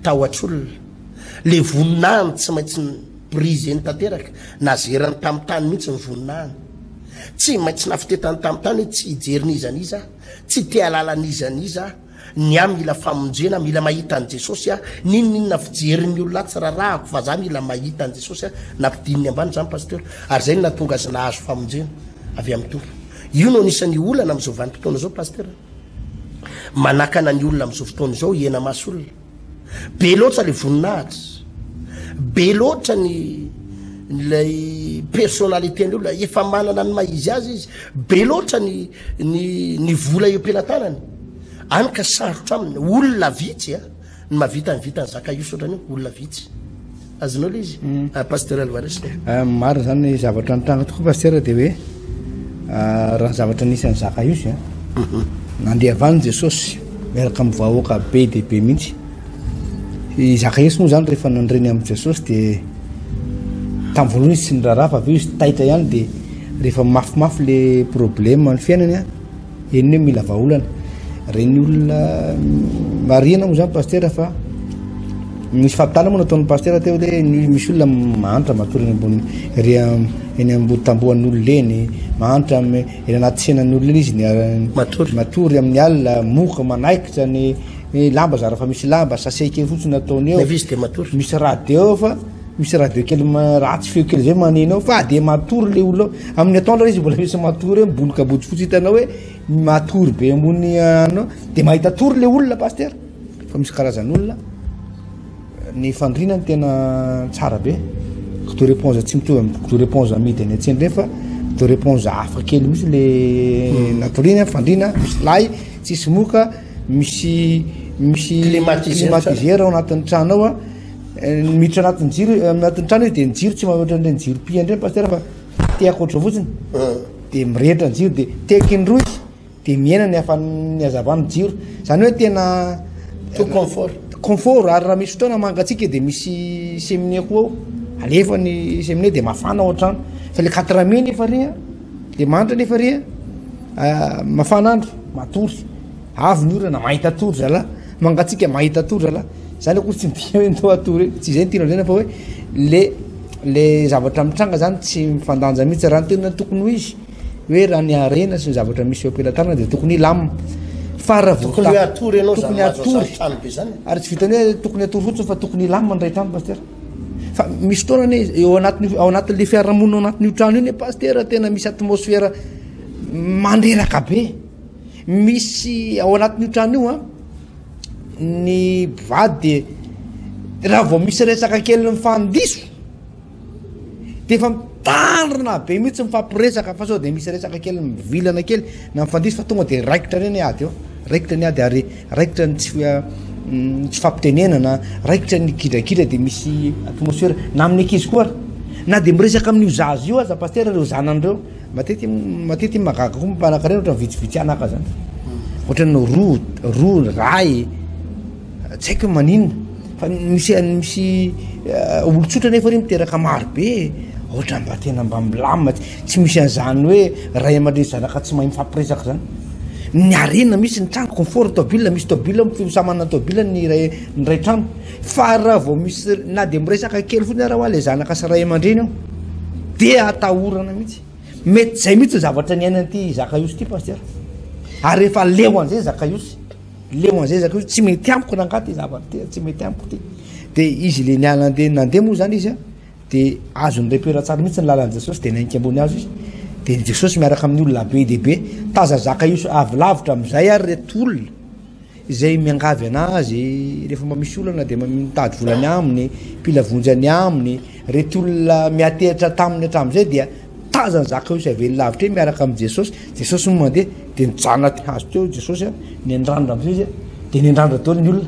tahotr'olona. Le voninahiny tsy maintsy briseny tanteraka, nazerany tamin'ny tany mihitsy ny voninahiny. Tsy maintsy nafotetany tamin'ny tany hoe tsy hijery n'iza n'iza aho, tsy te hahalala n'iza n'iza aho. Ny ahy mila famonjena, mila mahita an'i Jesosy aho, n'inon'inona fijerin'ny olona ahy tsy rarahako fa za mila mahita an'i Jesosy aho, nampidininy ambany izany Pasteur, ary izay no nahatonga azy nahazo famonjena avy amin'ny Tompo. Io no anisan'ny olana amin'izao vanim-potoana izao Pasteur, manakana ny olona amin'izao fotoana izao hena maso olona. Be loatra le voninahitra, be loatra ny ilay personnalité ny olona, efa manana ny maha izy azy izy, be loatra ny ny ny vola eo am-pelatanany, any ka sarotra aminy, olona vitsy a ny mahavita ny vitan'i Zakaiosy ohatran'io, olona vitsy. Azonao le izy? Mm. Ah, Pasteur Alvarez. Ah, marina zany ny zavatra nitranga tokoa Pasteur dia hoe ah, raha ny zavatra nisy an'i Zakaiosy a mhm. nandeha avy any Jesosy miaraka amin'ny vahoaka be dia be mihitsy. I Zakaiosy moa zany rehefa nandre ny amin'i Jesosy dia tamin'ny voalohany izy tsy niraharaha fa avy eo izy taitra ihany dia rehefa mafimafy le problème ny fiainany a Eny hoe mila vahaolana. Reny olona marihana moa zany pasitera fa misy fampitana moa nataon'ny pasitera teo hoe misy olona mahantra matory eny ambony ry eny ambony tambohan'ny olona eny, mahantra eny anaty tsenan'ny olona eny izy ny matory matory amin'ny alina, moka manaikitra ny lamba zara fa misy lamba sachet kely fotsiny nataony eo. Nefa izy dia matory. Misy radio fa Misy radio kely ratsy feo kely zay maneno ao fa dia matory le olona ao. Amin'ny atoandro izy mbola misy matory eo, miboloka bodofotsy hitanao hoe matory be ambony ano dia mahita tory le olona pasteur. Fa misy karazan'olona ny fandriana no tena tsara be. Kidoro éponge tsy mitovy amin'ny kidoro éponge amidy any an-tsena ireny fa kidoro éponge hafa kely mihitsy le natoriana, fandriana, misy lay, tsisy moka, misy misy climatiseur ao anatin'ny trano ao. Miditra anatin'ny jiro, anatin'ny trano izy dia ny jiro tsy mametra an'ireny jiro pihana ireny pasitera fa tehaka ohatr'izao fotsiny. Dia mirehitra ny jiro dia tehaka indroa izy dia mihena ny hafan'ny hazavan'ny jiro. Izany hoe tena Tout confort. Confort ary raha misy fotoana mangatsiaka dia misy cheminée koa ao. Alefa ny cheminée dia mafana ao an-trano. Fa le quatre mille nefa ry a, le mandry nefa ry a, mafana andro, matory. Avy ny orana, mahita tory zalahy. Mangatsiaka mahita tory zalahy. Zany akory tsy midika hoe ndao hatory eo. Tsy izay no tiana lazaina fa hoe le le zavatra mitranga zany tsy mifandanja mihitsy. Raha ny tena tokony ho izy hoe raha ny harena sy ny zavatra misy eo am-pelatanana dia tokony hilamina. Fa raha vao Tokony hoe hatory ianao zany tokony mahazo hatory. an'izany trano be zany. Ary tsy vitan'ny hoe tokony hatory fotsiny fa tokony hilamina ny iray trano pasitera. Fa misy fotoana anie eo anatin'io ao anatin'le fiarahamonina ao anatin'io trano io anie pasitera tena misy atmosfera mandreraka be. Misy ao anatin'io trano io an, ny mpivady dia raha vao misy resaka kely mifandiso dia efa mitandrina be mihitsy mifampiresaka fa sao dia misy resaka kely mivilana kely na mifandiso fa tonga dia raikitra ireny ady eo, raikitra ny ady ary raikitra ny tsy tsy fampitenenana, raikitra ny gidragidra dia misy atmosfera na amin'ny ankizy koa ary na dia miresaka amin'io zaza io aza pasitera ireo zanany ireo. Matety matety mahagaga koa mpanakarena ohatran'ny vitsivitsy anaka zany. Ohatran'ny roa roa ray tsy haiko hoe maninona fa misy misy eh, olon-tsotra nefa ry miteraka maro be ohatran'ny mba tena mba milamina tsy misy an'izany hoe ray aman-dreny zanaka tsy mahay mifampiresaka zany. Ny harena misy ny trano confort tôbila misy tôbila samy manana tôbila ny ray ny ray trano fa raha vao misy na dia miresaka kely fotsiny ara hoa le zanaka sy ray aman-dreny eo dia atahorana mihitsy. Mety zay mihitsy ny zavatra niainan'ity Zakaiosy ity pasitera. Ary rehefa leo an'izay Zakaiosy, leo an'izay Zakaiosy, tsy mety amiko rangahy ty zavatra ty, tsy mety amiko ty. De izy le nianandeha nandeha moa zany izy a, de azony repère tsara mihitsy ny lalan'i Jesosy, de nainka ambony hazo izy. De ny Jesosy miaraka amin'ny olona be dia be, taza Zakaiosy avy lavitra amin'izay ary reto olona. Izay miangavy anazy rehefa mba misy olana dia mitady vola any aminy, mpila vonjy any aminy, reto olona miatehitra taminy hatramin'izay dia tazany Zakaiosy avy eny lavitra eny miaraka amin'i Jesosy, Jesosy moa mandeha dia nijanona ty hazo teo Jesosy a, niandrandra amin'izay izy a, dia niandrandra daholo ny olona,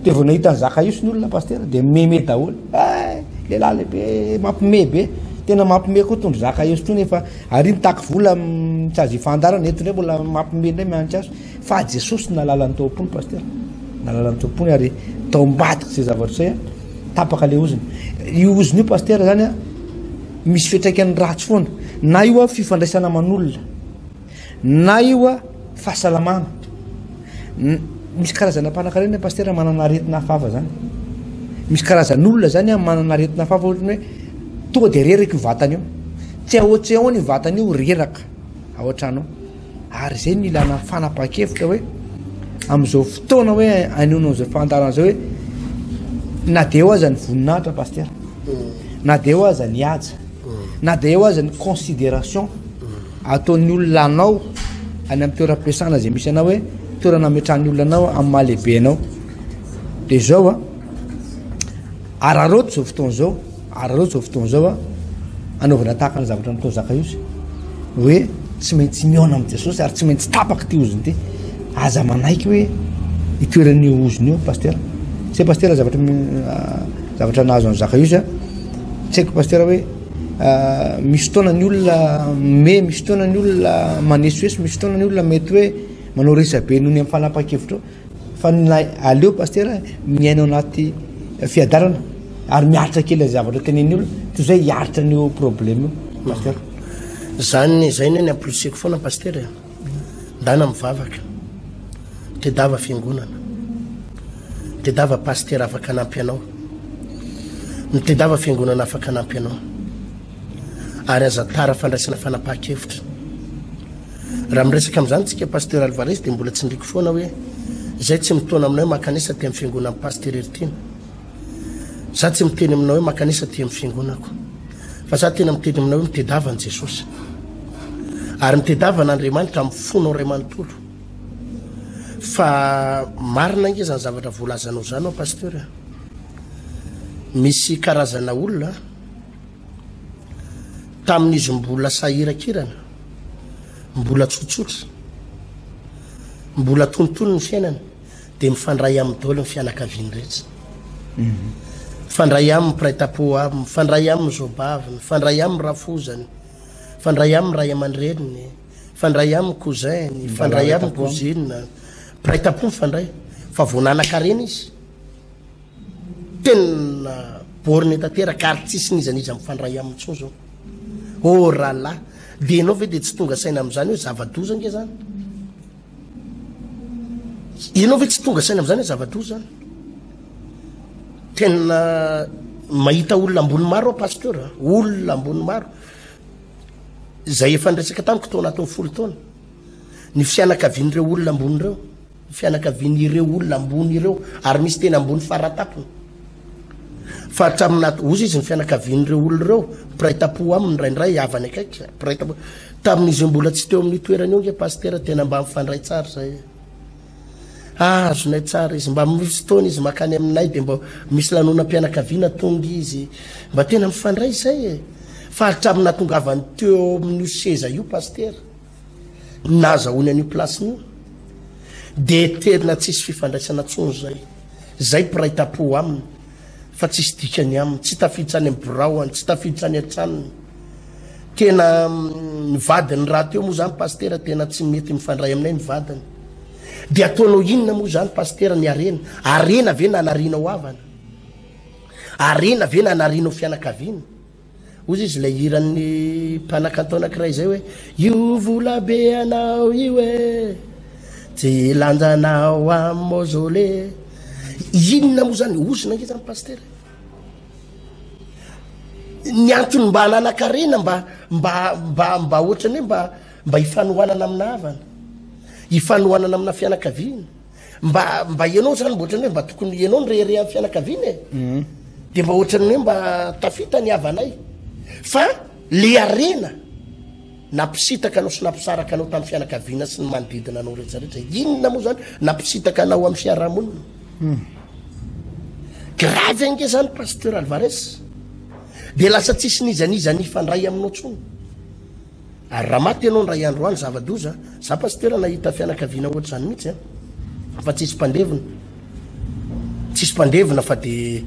dia vao nahita an'i Zakaiosy ny olona pasitera dia meme daholo, eh lehilahy lehibe mampime be, tena mampime koa tondro Zakaiosy tony efa ary mitaky vola tsy azo ifandarana, eto indray mbola mampime indray miantsy azy. Fa Jesosy nahalala ny tao am-pony Pasteur. Nahalala ny tao am-pony ary tao ambadika izay zavatra izay tapaka le ozona. Io ozona io Pasteur zany a misy fiantraikany ratsy foana. Na io a fifandraisana aman'olona, na io a fahasalamana. Misy karazana mpanankarena Pasteur manana aretina hafahafa zany. Misy karazan'olona zany a manana aretina hafahafa ohatran'ny hoe tonga de reraka io vatana io. Tsy ahoa tsy ahoana io vatana io reraka ao an-trano ao. Ary izay no ilana fanapahan-kevitra hoe amin'izao fotoana hoe hanehoana an'izao fandaharana izao hoe na dia eo aza ny voninahitra pasitera, na dia eo aza ny haja, na dia eo aza ny considération ataon'ny olona anao any amin'ny toeram-piasana izay misy anao hoe toerana ametrahan'ny olona anao amin'ny maha lehibe anao. Dia izao a, araraoty izao fotoana izao. Araraoty izao fotoana izao a, anaovana tahaka ny zavatra nataon'i Zakaiosy, hoe tsy maintsy mihaona amin'i Jesosy ary tsy maintsy tapaka ity ozona ity. Aza manaiky hoe itoeran'io ozona io, pasitera. Tsy hay pasitera zavatra zavatra nahazo an'i Zakaiosy a. Tsy haiko pasitera hoe misy fotoana ny olona me, misy fotoana ny olona manesoeso, misy fotoana ny olona mety hoe manao resabe noho ny amin'ny fanapahan-kevitra eo. Fa ny aleo pasitera miaina ao anaty fiadanana ary miaritra kely zavatra tenenin'ny olona toy izay hiaritra an'io problème io pasitera. Zany zay ny amporisihiko foana pasitera e. Ndana mivavaka. Tedava fiangonana. Tedava pasitera afaka hanampy anao. Mitedava fiangonana afaka hanampy anao. Ary aza tara fandraisana fanapahan-kevitra. Raha miresaka amin'izany tsika Pasteur Alvarez dia mbola tsindriko foana hoe izay tsy mitaona aminao hoe mankanesa aty amin'ny fiangonan'i Pasteur Heritiana. Za tsy miteny aminao hoe mankanesa aty amin'ny fiangonako. Fa za tena miteny aminao hoe mitedava an'i Jesosy. Ary mitedava an'Andriamanitra amin'ny fonao iray manontolo. Fa marina ange izany zavatra voalazanao izany ao Pasteur. Misy karazana olona Tamin'izy mbola sahirakirana, mbola tsotsotra, mbola tonitony ny fiainany dia mifandray aminy daholo ny fianakaviany rehetra. Mifandray aminy mpiray tampo aminy, mifandray aminy zobaviny, mifandray aminy rafozany, mifandray aminy ray aman-dreniny, mifandray aminy cousin-ny, mifandray aminy cousine, mpiray tampo mifandray. Fa vao nanan-karena izy. Tena borne tanteraka ary tsisy n'iza n'iza mifandray aminy intsony zao. Oh rahalahy, dia ianao ve dia tsy tonga saina amin'izany hoe zava-doza ange zany? Ianao ve tsy tonga saina amin'izany hoe zava-doza zany? Tena mahita olona ambony maro aho pasteur, olona ambony maro izay efa niresaka tamiko tao anatin'ny folo taona. Ny fianakavian'ireo olona ambony ireo. fianakavian'ireo olona ambony ireo ary misy tena ambony faratapony fa hatramin'ny nato ozy izy ny fianakavian'ireo olona ireo mpiray tampo aminy indraindray havany akaiky mpiray tampo tamin'izy mbola tsy teo amin'ny toerana eo nge pastera tena mba mifandray tsara zay azonay tsara izy mba misy fotoana izy makany aminay dia mba misy lanonam-pianakaviana tonga izy mba tena mifandray zay e fa hatramin'ny natongavany teo amin'io seza io pastera nazahoany an'io place-ny io de tena tsisy fifandraisana tsony zay, zay mpiray tampo aminy fa tsisy dikany aminy, tsy tafiditra any am birao any, tsy tafiditra any an-tranony, tena ny vadiny rahateo moa zany pasitera tena tsy mety mifandray aminay ny vadiny, de ataonao inona moa zany pasitera ny harena, harena ve nanarianao havana, harena ve nanarianao fianakaviana? Hozy izy ilay hiran'ny mpanakanto anankiray izay hoe io vola be anao io e tsy lanjanao amin'ny mausolée. Inona moa zany ozona ange zany pasitera? Ny antony mba hananankarena mba mba mba mba ohatrany hoe mba mba hifanohanana amina havana, hifanohanana amina fianakaviana. Mba mba ianao zany mba ohatrany hoe mba tokony ianao no reharehan'ny fianakaviana e. De mba ohatrany hoe mba tafita ny havanay. Fa le harena nampisitaka anao sy nampisaraka anao tamin'ny fianakaviana sy ny manodidina anao rehetra rehetra. Inona moa zany nampisitaka anao amin'ny fiarahamonina? Grave ange zany Pasteur Alvarez. De lasa tsisy n'iza n'iza nifandray aminao tsony. Ary raha maty ianao indray andro any zava-doza, za Pasteur nahita fianakaviana ohatr'izany mihitsy an. Fa tsisy mpandevina. Tsisy mpandevina fa de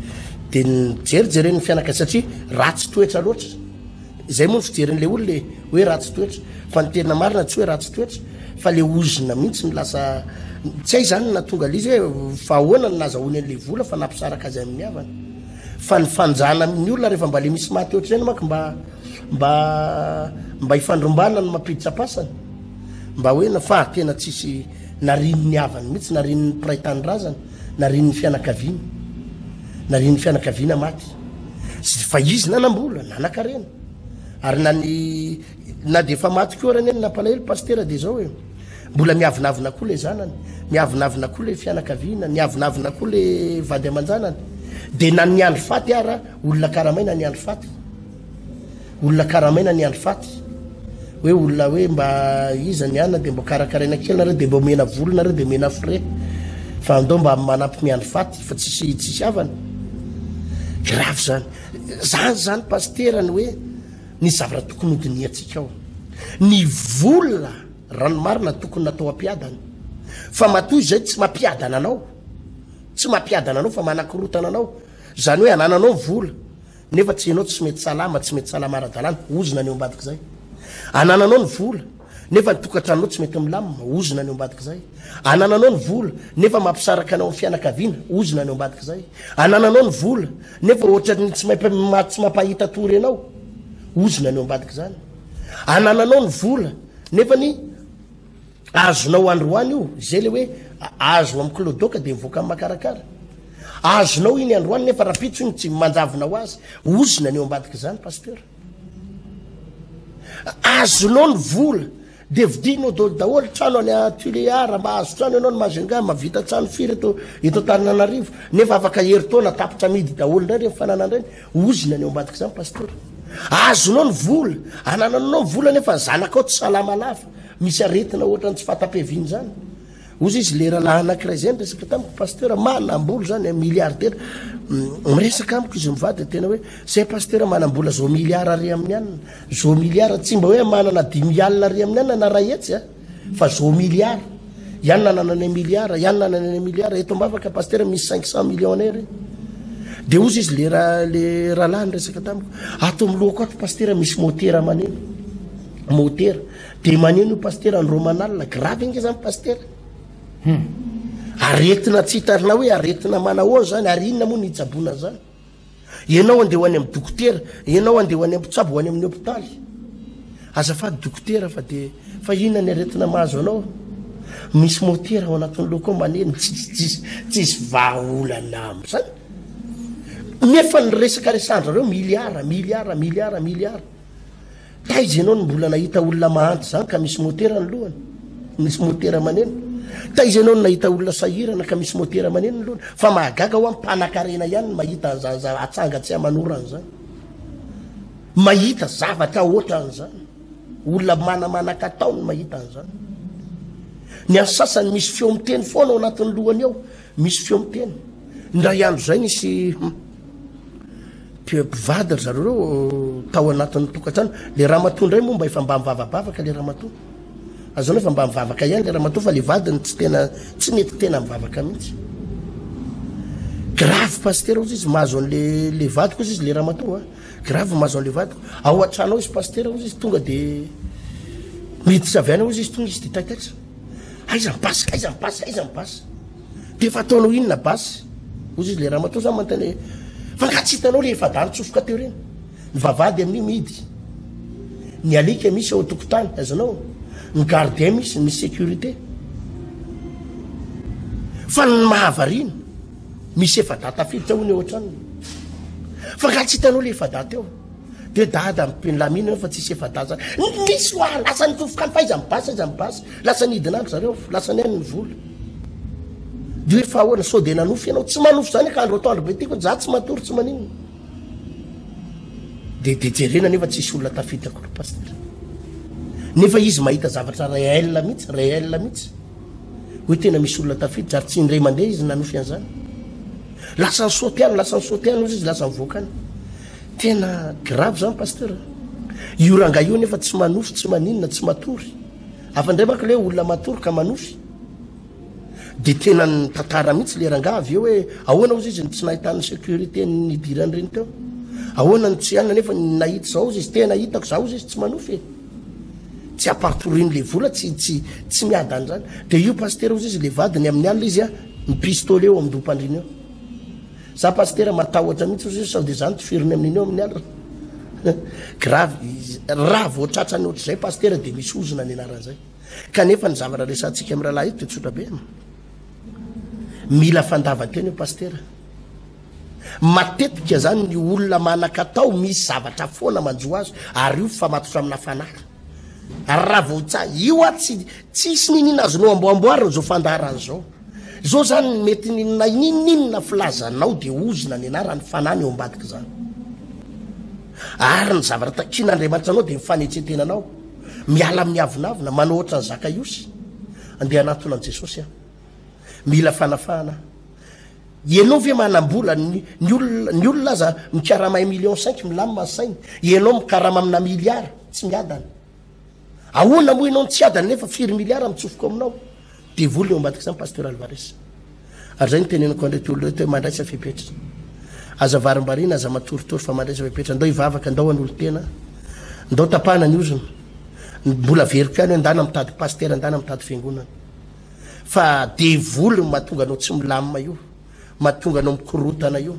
de nijerijeren'ny fianakaviana satria ratsy toetra loatra. Izay moa ny fijerin'ilay olona e, hoe ratsy toetra. Fa ny tena marina tsy hoe ratsy toetra fa le ozona mihitsy no lasa, tsy hay zany ny nahatonga an'ilay izy hoe fa ahoana no nahazahoany an'ilay vola fa nampisaraka azy amin'ny havany. Fa ny fanjana amin'ny olona rehefa mba le misy maty ohatr'ireny manko mba mba mba ifandrombahana no mampiditra am-pasana. Mba hoe na fa tena tsisy narian'ny havany mihitsy, narian'ny mpiray tanindrazana, narian'ny fianakaviana. Narian'ny fianakaviana maty. Fa izy nanam-bola, nanan-karena. Ary na ny na dia efa maty koa ary anie ny nampalahelo pasitera dia izao e. Mbola miavonavona koa ilay zanany, miavonavona koa ilay fianakaviana, miavonavona koa ilay vady aman-janany. Dia na ny andro faty ara, olona karamaina ny andro faty. Olona karamaina ny andro faty. Hoe olona hoe mba iza ny anona dia mba karakaraina kely nareo dia mba omena vola nareo dia omena frais. Fa andao mba manampy miandry faty fa tsisy tsisy havana. Grave zany. Zany zany pasitera ny hoe ny zavatra tokony hodinihantsika ao. Ny vola raha ny marina tokony natao hampiadana. Fa matoa izay tsy mampiadana anao. Tsy mampiadana anao fa manakorotana anao. Zany hoe anananao vola. Nefa tsy ianao tsy mety salama, tsy mety salama ara-dalàna, ozona ny eo ambadik'izay. Anananao ny vola, nefa ny tokantranonao tsy mety milamina, ozona ny eo ambadik'izay. Anananao ny vola, nefa mampisaraka anao amin'ny fianakaviana, ozona ny eo ambadik'izay. Anananao ny vola, nefa ohatran'ny tsy tsy mampahita tory anao, ozona ny eo ambadik'izany. Anananao ny vola, nefa ny Azonao androany io, izay le hoe azo am clodoka de mivoaka am makarakara. Azonao iny androany nefa rapitso iny tsy manjavona ho azy. Ozona ny eo ambadik'izany pasteur. Azonao ny vola de vidinao daholo daholo trano any Tuléar, mahazo trano ianao any Majunga, mahavita trano firy eto eto Antananarivo nefa afaka herintaona tapitra amidy daholo indray ireny fananana ireny. Ozona ny eo ambadik'izany pasteur. Azonao ny vola, anananao ny vola nefa ny zanakao tsy salama lava. Misy aretina ohatran'ny tsy fanta-piaviana izany. Hozy izy le rahalahy anankiray izay niresaka tamiko, pasteur manam-bola izany, milliardaire. Miresaka amiko izy mivady dia tena hoe zay pasteur manam-bola zao milliard ary amin'ny anona. Zao milliard, tsy mba hoe manana dimy alina ary amin'ny anona na iray hetsy a, fa zao milliard. Ihany nananany milliard, ihany nananany milliard. Eto am-bavaka pasteur misy 500 millionnaire. Dia hozy izy le ra, le rahalahy niresaka tamiko, ato amin'ny lohako ato pasteur misy motera maneno. Motera. De maneno io pasitera andro aman'alina, grave ange zany pasitera. Hum. Aretina tsy hitanao hoe aretina manahoana zany, ary inona moa ny hitsaboana an'izany? Ianao andeha ho any amin'ny dokotera, ianao andeha ho any amin'ny mpitsabo, ho any amin'ny hopitaly. Azafady dokotera fa de fa inona ny aretina mahazo anao? Misy motera ao anatin'ny lohako ao maneno, tsisy tsisy tsisy vahaolana amin'izany. Nefa ny resaka resahan-drareo miliara, miliara, miliara, miliara. Taiza ianao no mbola nahita olona mahantra izany ka misy motera ny lohany? Misy motera maneno. Taiza ianao no nahita olona sahirana ka misy motera maneno ny lohany? Fa mahagaga hoa mpanakarena ihany no mahita an'izany zava atsanga tsy aman'orana izany. Mahita zavatra ohatran'izany. Olona manamanakatao no mahita an'izany. Ny an'ny sasany misy feo miteny foana ao anatin'ny lohany ao. Misy feo miteny. Indray andro izay nisy mpivady ry zareo reo tao anatin'ny tokantrano. Le ramatoa indray moa mba efa mba mivavabavaka le ramatoa. Azonao efa mba mivavaka ihany le ramatoa fa le vadiny tsy tena tsy mety tena mivavaka mihitsy. Grave pasitera ozy izy mahazo an'le le vadiko ozy izy le ramatoa. Grave mahazo an'le vadiko. Ao an-trano ao izy pasitera ozy izy tonga de miditra avy any ozy izy tonga izy de taitaitra. Aiza ny basy, aiza ny basy, aiza ny basy. Dia efa ataonao inona basy? Hozy izy le ramatoa zany manontany hoe fa nga tsy hitanao le efa-dahy nitsofoka teo ireny? Ny vavahady amin'io mihidy. Ny alika misy ao an-tokotany, azonao? Ny gardien misy, misy sécurité. Fa ny mahavariana, misy efa-dahy tafiditra hono eo an-tranony. Fa nga tsy hitanao le efa-dahy teo? De dada milamina eo fa tsisy efa-dahy zany. Nisy hoa lasa nitofoka any fa aiza ny basy aiza ny basy. Lasa nidina any zareo, lasa ny any ny vola. De hoe fa ahoana sao de nanofy ianao? Tsy manofy zany ka andro atoandro be ty ko za tsy matory tsy maninona. De de jerena nefa tsisy olona tafita akory pasteur. Nefa izy mahita zavatra réel mihitsy, réel mihitsy. Hoe tena misy olona tafiditra ary tsy indray mandeha izy nanofy an'izany. Lasa ni-sauter any, lasa ni-sauter any ozy izy, lasa nivoaka any. Tena grave zany pasteur a. Io rangahy io nefa tsy manofy, tsy maninona, tsy matory. Hafa indray manko le olona matory ka manofy. De tena nitantara mihitsy le rangahy avy eo hoe ahoana ozy izy no tsy nahitany sécurité nidirany reny teo. Ahoana no tsy anona nefa nahita zao ozy izy, tena hitako za ozy izy tsy manofy e. Tsy apartoriany le vola, tsy tsy tsy miadana zany. De io pasteur ozy izy le vadiny amin'ny alina izy a, mi-pistolet eo am-doham-pandriana eo. Za pasitera matahotra mihitsy ozy sao de za no tifiriny amin'iny eo amin'ny alina. Grave, raha vao tratrany ohatr'izay pasitera de misy ozona ny anaran'izay. Kanefa ny zavatra resahantsika amin'ny rahalahy eto de tsotra be. Mila fandavan-tena io pasitera. Matetika zany ny olona manan-katao misy zavatra foana manjo azy ary io famatotra amina fanahy. Raha vao tsa io a tsy tsisy niniana azonao amboamboarina zao fandaharana zao. Zao zany mety na inininona filazanao de ozona ny anarany fanahy ny eo ambadika zany. Ary ny zavatra takian'Andriamanitra anao de ny fanetren-tenanao. Miala amin'ny avonavona, manao ohatran'i Zakaiosy. Andeha hanatona an'i Jesosy aho. Mila fanafahana aho. Ianao ve manam-bola? Ny ny olona ny olona aza mikarama un million cinq milamina ny sainy. Ianao mikarama amina milliard, tsy miadana. Ahoana moa ianao no tsy adana nefa firy milliard mitsofoka ao aminao? Devoly eo ambadika izany Pasteur Alvarez. Ary izay no teneniko an'ireto olona ireto hoe mandraisa fepetra. Aza varimbariana, aza matoritory fa mandraisa fepetra. Ndao hivavaka, ndao hanolo-tena. Ndao tapahana ny ozona. Mbola averiko ihany hoe ndana mitady pasitera, ndana mitady fiangonana. Fa devoly no mahatonga anao tsy milamina io, mahatonga anao mikorotana io.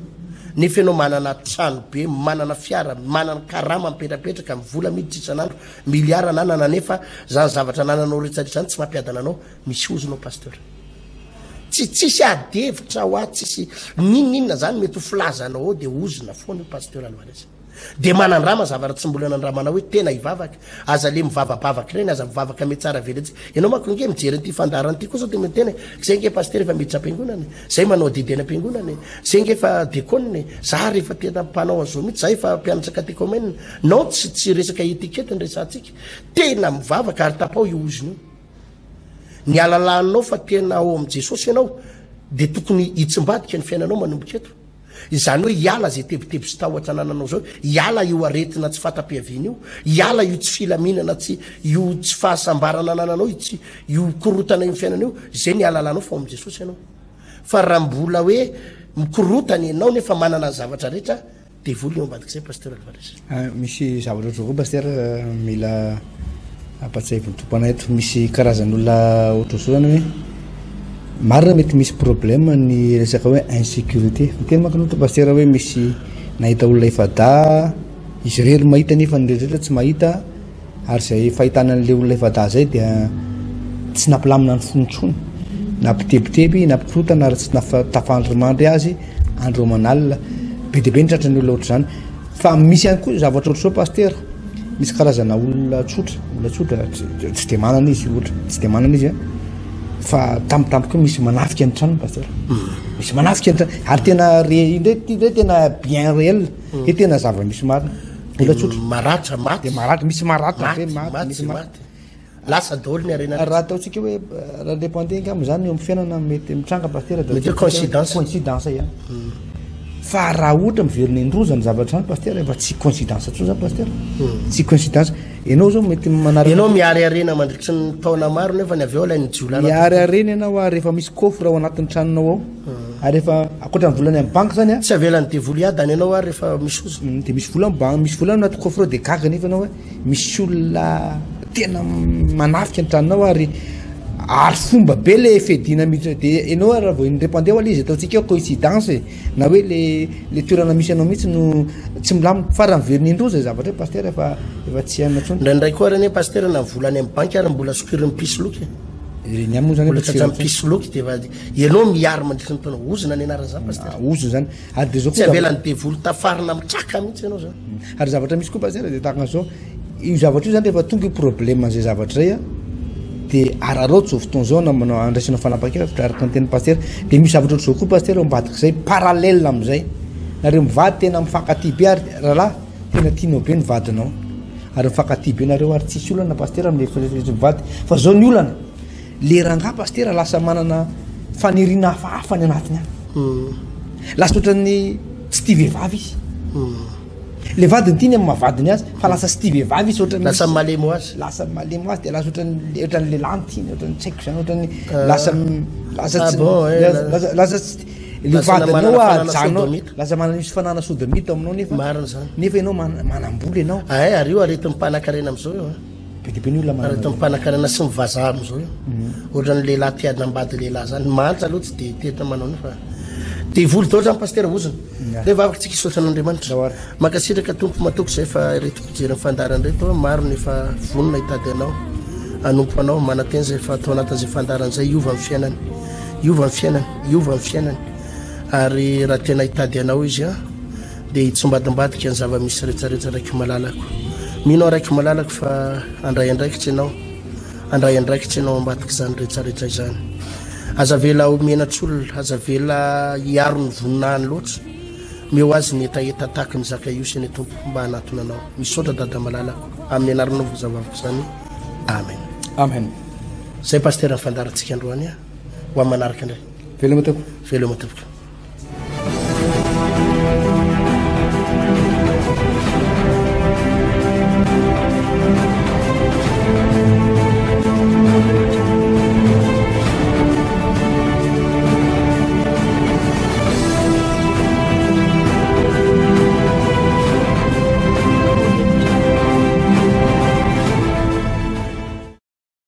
Nefa ianao manana trano be, manana fiara, manana karama mipetrapetraka, ny vola miditra isan'andro, milliard ananana nefa zany zavatra anananao rehetra rehetra zany tsy mampiadana anao, misy ozona ao pasteur. Tsy tsisy ady hevitra hoa, tsisy n'inon'inona zany mety ho filazanao ao de ozona foana io pasteur Alvarez. De manandrama zavatra tsy mbola nandramanao hoe tena hivavaka. Aza le mivavabavaka ireny, aza mivavaka mihatsara velatsihy. Ianao manko nge mijery an'ity fandaharana ity koa sao de miteny hoe zay nge pasitera efa miditra am-piangonana e, zay manao adidy any am-piangonana e, zay nge efa dekona e, za rehefa tena mpanao an'izao mihitsy, za efa mpianatra katekomena. Non, tsy tsy resaka étiquette ny resahantsika. Tena mivavaka ary tapaho io ozona io. Ny alalanao fa tena ao amin'i Jesosy ianao de tokony hitsimbadika ny fiainanao manomboka eto. Izany hoe hiala izay tebiteby sy tahotra anananao izao, hiala io aretina tsy fanta-piaviana io, hiala io tsy filaminana tsy io tsy fahasambarana anananao io tsy io korotana io fiainana io, izay ny halalanao fa ao amin'i Jesosy ianao. Fa raha mbola hoe mikorotana ianao nefa manana ny zavatra rehetra, devoly eo ambadik'izay Pasteur Alvarez. Ah, misy zavatra ohatr'izao koa Pasteur mila ampatsiahivin'ny Tompo anay eto. Misy karazan'olona ohatr'izao zany hoe marina mety misy problème ny resaka hoe insécurité. Miteny manko aloha Pasteur hoe misy nahita olona efa-dahy, izy irery mahita nefa ny rehetra tsy mahita ary izay fahitana an'ilay olona efa-dahy izay dia tsy nampilamina ny fony intsony. Nampitebiteby, nampikorontana ary tsy tafandrimandry azy andro aman'alina. Be dia be ny tratran'ny olona ohatr'izany. Fa misy ihany koa zavatra ohatr'izao pasitera, misy karazana olona tsotra, olona tsotra tsy dia manana izy ohatra, tsy dia manana izy fa tampotampoka eo misy manafika ny tranony pasitera. Misy manafika ny tranony ary tena ré indray ty indray tena bien réel, mm. tena zava-misy marina. Olona tsotra. Maratra, maty. Dia maratra, misy maratra, maty, maty, misy maty. Lasa daholo ny harena rehetra. Raha ataontsika hoe raha le mpandeha angamba zany eo amin'ny fiainana mety mitranga pasitera dia mety hoe coïncidence. Coïncidence ihany. Hmm. Fa raha ohatra miverina indroa zany zavatra zany pasitera efa tsy coïncidence intsony zany pasitera. Hmm. Tsy coïncidence. Ianao zao mety manaraka. Ianao miary harena mandritry ny taona maro nefa ny avy eo alain'ny jiolahy. Miary harena ianao ary efa misy coffre ao anatin'ny tranonao ao. Hmm. Ary efa ankoatra ny volany amin'ny banky zany a. Tsy avelan'ny devoly hiadana ianao ary rehefa misy ozona. Dia misy vola amin'ny banky, misy vola anaty coffre ao dia gaga nefa ianao hoe Misy olona tena manafika ny tranonao ary ary fomba be le fiadiana miditra de ianao raha vao ni-répondre aloha izy ataontsika hoe coïncidence e na hoe le le toerana misy anao mihitsy no tsy milamina fa raha miverina indroa zay zavatra io pasteur efa efa tsy haina intsony. Indraindray koa ary anie pasteur na ny vola any amin'ny banky ary mbola sokirin'ny mpisoloky e. Ny ahy moa zany Mbola efa tsy tratran'ny mpisoloky dia efa ianao miaro mandritra ny taona. Ozona ny anaran'izany pasitera. Ah, ozona zany. Ary dia zao Tsy koa avelan'ny devoly tafarina mitraka mihitsy ianao zany. Ary zavatra misy koa pasitera dia tahaka an'izao, io zavatra io zany rehefa tonga io problème an'izay zavatra izay a, dia araraoty izao fotoana izao na manao andraisana fanapahan-kevitra araka ny tenin'ny pasitera, dia misy zavatra ohatr'izao koa pasitera ao ambadik'izay parallèle amin'izay, nareo mivady tena mifankatia be ary rahalahy tena tianao be ny vadinao ary mifankatia be nareo ary tsisy olana pasitera amin'ilay fifandraisan'ny mivady, fa zao ny olana, Le rangahy pasitera lasa manana faniriana hafahafa any anatiny any. Lasa ohatran'ny tsy tia vehivavy izy. Le vadiny tiany amin'ny maha-vadiny azy fa lasa tsy tia vehivavy izy ohatran'ny Lasa malemy ho azy. Lasa malemy ho azy dia lasa ohatran'ny ohatran'ny lehilahy no tiany, ohatran'ny tsy haiko izany, ohatran'ny lasa lasa Ah tsy bon, eh, lasa lasa lasa tsy le Lasa vadinao manana fanana ajanao, sodomita. lasa manana misy fanana sodomita ao aminao nefa Marina izany. nefa ianao manam-bola ianao. Ay, ary io aretin'ny mpanankarena amin'izao io an. Be dia be ny olona manana. Aretin'ny mpanankarena sy ny vazaha amin'izao io. Ohatran'ny lehilahy te hanambady lehilahy zany. Ny mahantra aloha tsy dia tena manao an'io fa devoly daholo zany pasitera ozona. Dia vavaka tsika hisaotra an'Andriamanitra. Mankasitraka Tompo matoky izay fa ireto mpijery ny fandaharana ireto maro ny efa vonona hitady anao hanompo anao manantena izay fa ato anatin'izay fandaharana izay hiova ny fiainany hiova ny fiainany hiova ny fiainany ary raha tena hitady anao izy an Dia hitsimbadimbadika ny zava-misy rehetrarehetra Raiko malalako. Mino aho Raiko malalako fa handray andraikitra Ianao, handray andraikitra Ianao ambadik'izany rehetrarehetra izany. Aza avela ho menatr'olona, aza avela hiaro ny voninahiny loatra. Omeo azy ny hetaheta tahaky ny Zakaiosy anie Tompo mba hanatona Anao. Misaotra Dada malalako. Amin'ny anaranao voazavavako izany. Amen. Amen. Zay Pasitera ny fandaharantsika androany a. Ho amin'ny manaraka indray. Veloma tompoko. Veloma tompoko.